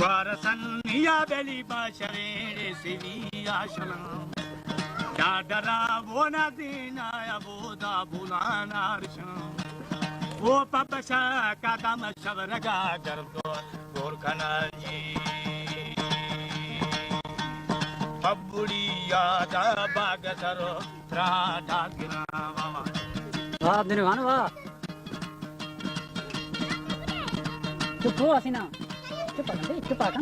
گوارسن یا بلی با شرین سیوی آشنا. دادرا بونا دینا یا بودا بولانا رشن. او پپشا قدم شبرگا گردو گور کنانی. پبڑی یادا باگ سرو ترا ڈاگرا بابا. واہ، عبدالرحمن، واہ. چپ ہو، حسینہ. چپ کر، چپ کر.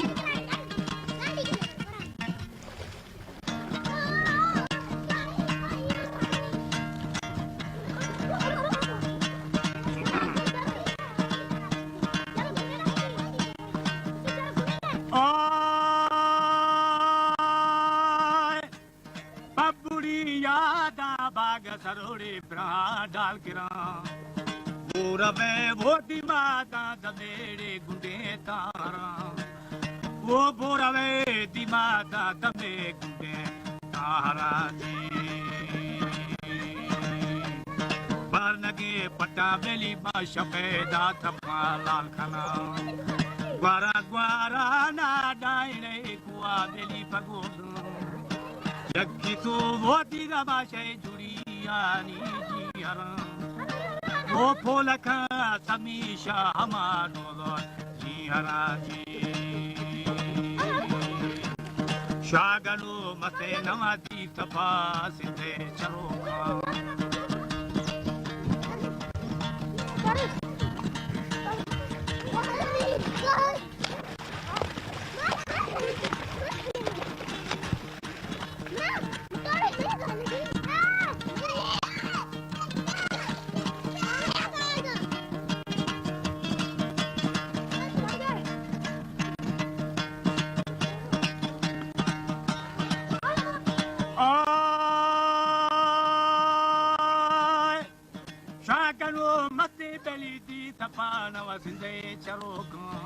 آئے پبڑی یادا باگ سروڑے پرا ڈال کراں. بورا بے وہ دیما دا دبیڑے گنڈے تاراں. وہ بورا بے دیما دا دبے گنڈے تاراں جی. بارنگے پٹا بیلی با شپے دا تپا لال کھنا. گوارا گوارا نا ڈائنے کوا بیلی پگو. یکی تو وتی دبا شے جڑیانی جیہرا. او پولکا سمیشا ہما ڈولو جیہرا جی. شاگلو مسے نمازی تپا سندے چروکا. آئے شاگنو متے بلی دی تپان و زندے چروکاں.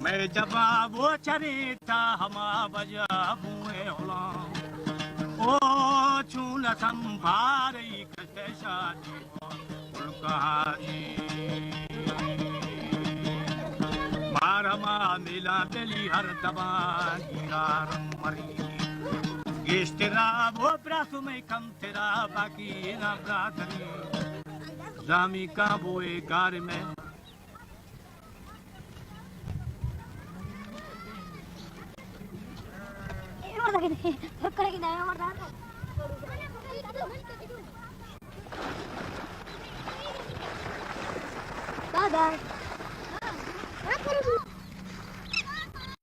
میں جبا وہ چریتا ہما بجا بوئے ہولاں. او چون سنبھاری کشتے شادی کو ملکہانی. مار ہما میلا بلی ہر دبا گیرار مری. گیشترا وہ براسو میں کم ترا باقی نا برادری. زامی کا بوئے گار میں. دادا.